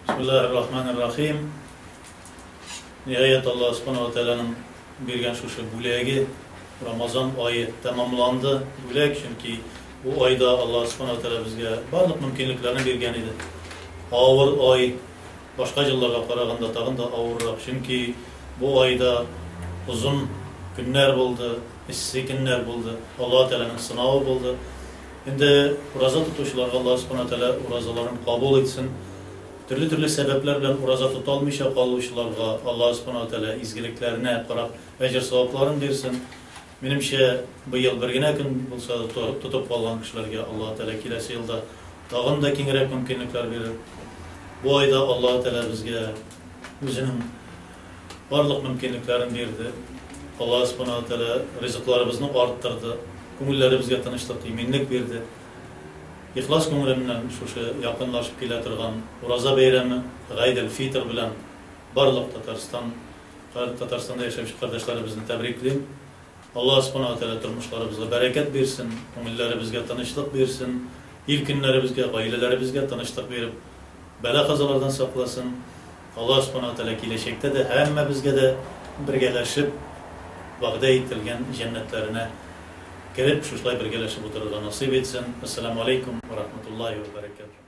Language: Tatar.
Бисмиллаһир рахманир рахим. Ниһаять, Аллаһ Субхану ва Тәгаләнең биргән шушы бүләге Рамазан ае тәмамланды. Бүләк, чөнки бу айда Аллаһ Субхану ва Тәгалә безгә барлык мөмкинлекләрне биргән иде. Авыр ай, башка елларга караганда тагын да авыррак, чөнки бу айда озын көннәр булды, эссе көннәр булды, Аллаһ Тәгаләнең сынавы булды. Инде ураза тотучыларга Аллаһ Субхану ва Тәгалә уразаларын кабул итсен. Төрле-төрле сәбәпләр белән ураза тота алмыйча калучыларга Аллаһ Субхану ва Тәгалә изгелекләренә карап әҗер-савапларын бирсен. Минемчә, быел бер генә көн булса да тотып калган кешеләргә Аллаһ Тәгалә киләсе елда тагын да киңрәк мөмкинлекләр бирер. Бу айда Аллаһ Тәгалә безгә үзенең барлык мөмкинлекләрен бирде. Аллаһ Субхану ва Тәгалә ризыкларыбызны арттырды, күңелләребезгә тынычлык, иминлек бирде. Ихлас күңелемнән шушы якынлашып килә торган Ураза бәйрәме, Гайд-әл-Фитр белән барлык Татарстан, Татарстанда яшәүче кардәшләребезне тәбриклим. Аллаһ Субхану ва Тәгалә тормышларыбызга бәрәкәт бирсен, күңелләребезгә тынычлык бирсен, ил-көннәребезгә, гаиләләребезгә тынычлык биреп, бәла-казалардан сакласын. Аллаһ Субхану ва Тәгалә киләчәктә дә һәммәбезгә дә бергәләшеп вәгъдә ителгән җәннәтләренә кереп, шушылай бергәләшеп утырырга насыйп итсен. Әссәламү алейкум ва рахматуллаһи ва бәрәкәтүһ.